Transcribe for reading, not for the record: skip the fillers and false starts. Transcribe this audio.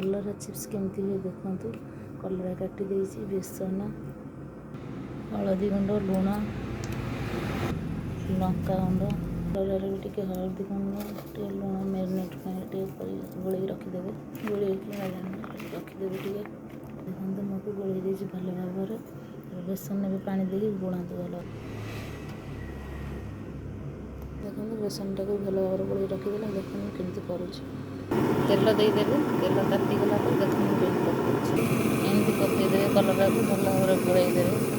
କଲରା ଚିପ୍ସ କେମିତି ହୁଏ ଦେଖନ୍ତୁ। କଲରା କାଟି ଦେଇଛି, ବେସନ, ହଳଦୀ ଗୁଣ୍ଡ, ଲୁଣ, ଲଙ୍କା ଗୁଣ୍ଡ। କଲରାରେ ବି ଟିକେ ହଳଦୀ ଗୁଣ୍ଡ, ଟିକେ ଲୁଣ ମ୍ୟାରିନେଟ୍ ପାଇଁ ଟିକେ ଗୋଳେଇକି ରଖିଦେବେ। ଗୋଳେଇକି ମ୍ୟାରିନେଟ୍ ରଖିଦେବେ ଟିକେ। ଦେଖନ୍ତୁ, ମୁଁ ଗୋଳେଇ ଦେଇଛି ଭଲ ଭାବରେ। ବେସନ ଏବେ ପାଣି ଦେଇକି ଗୋଳାନ୍ତୁ ଭଲ। ଦେଖନ୍ତୁ, ବେସନଟାକୁ ଭଲ ଭାବରେ ଗୋଳେଇ ରଖିଦେଲେ। ଦେଖନ୍ତୁ କେମିତି କରୁଛି। ତେଲ ଦେଇଦେବେ। ତେଲ ତାତିଗଲା ପରେ ଦେଖନ୍ତୁ କେମିତି ପକାଉଛି। ଏମିତି ପକାଇଦେବେ, କଲରାକୁ ଭଲ ଭାବରେ ଗୋଳେଇ ଦେବେ।